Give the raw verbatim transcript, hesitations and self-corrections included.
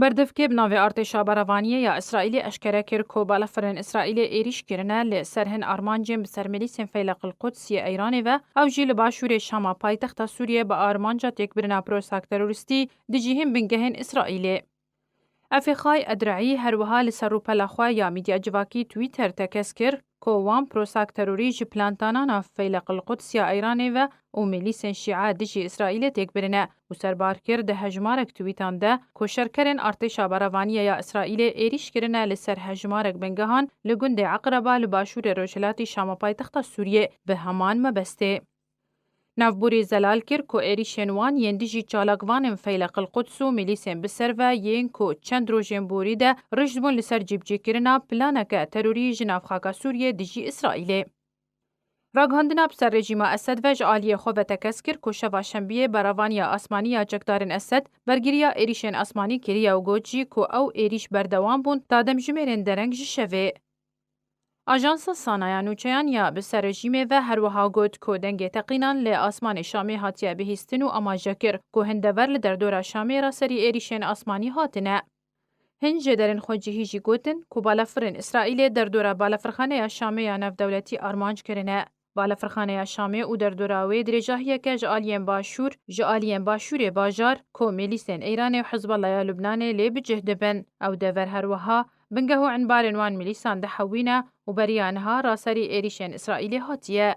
Berdevkê bi navê Artêşa Berevaniyê ya Îsraîlê eşkere kir ku balafirên Îsraîlê êrîş kirine li ser hin armancên bi ser milîsên Feyleq el Quds yê Îranê ve, ew jî li başûrê Şama paytexta Sûriyê bi armanca têkbirina prosak terorîstî dijî hin bingehên Îsraîlê. Efêxay Edreî her wiha li ser rûpela xwe ya medya civakî Twitter tekez kir ku wan prosak terorî ji plantanana Feyleq el Quds ya Îranê ve û milîsên Şîa dijî Îsraîlê têk birine û serbar kir di hejmarek twîtan de ku şerkerên Artêşa Berevaniyê ya Îsraîlê êrîş kirine li ser hejmarek bingehan li gundê Eqreba li başûrê rojhilatî Şama paytexta Sûriyê bi heman mebestê. Navborî zelal kir ku êrîşên wan yên dijî çalakvanên Feyleq el Quds û milîsên bi ser ve yên ku çend rojên borî de rijbûn li ser cîbicîkirina planeke terorî ji nav xaka Sûriyê dijî Îsraîlê. Ragihandina bi ser rejîma Esed ve ji aliyê xwe ve tekez kir ku şeva şembiyê berevaniya asmanî ya çekdarên Esed bergiriya êrîşên asmanî kiriye û got jî ku ew êrîş berdewam bûn ta demjimêrên dereng ji şevê. Ajansa Sana ya Nûçeyan ya bi ser rejîmê ve her wiha got ku dengê teqînan li asmanê Şamê hatiye bihîstin û amaje kir ku hin dever li derdora Şamê ra serî êrîşên asmanî hatine. Hin jêderên xwecihî jî gotin ku balafirên Îsraîlê derdora balafirxaneya Şamê ya navdewletî armanc kirine. Balafirxaneya Şamê û derdora wê dirêjahiyeke ji aliyên başûr, ji aliyên başûrê bajar ku milîsên Îranê û Hizbullah ya Lubnanê lê bi cih dibin. Ew dever her wiha bingeh û enbarên wan milîsan dihewîne û beriya niha raserî êrîşên Îsraîlê hatiye.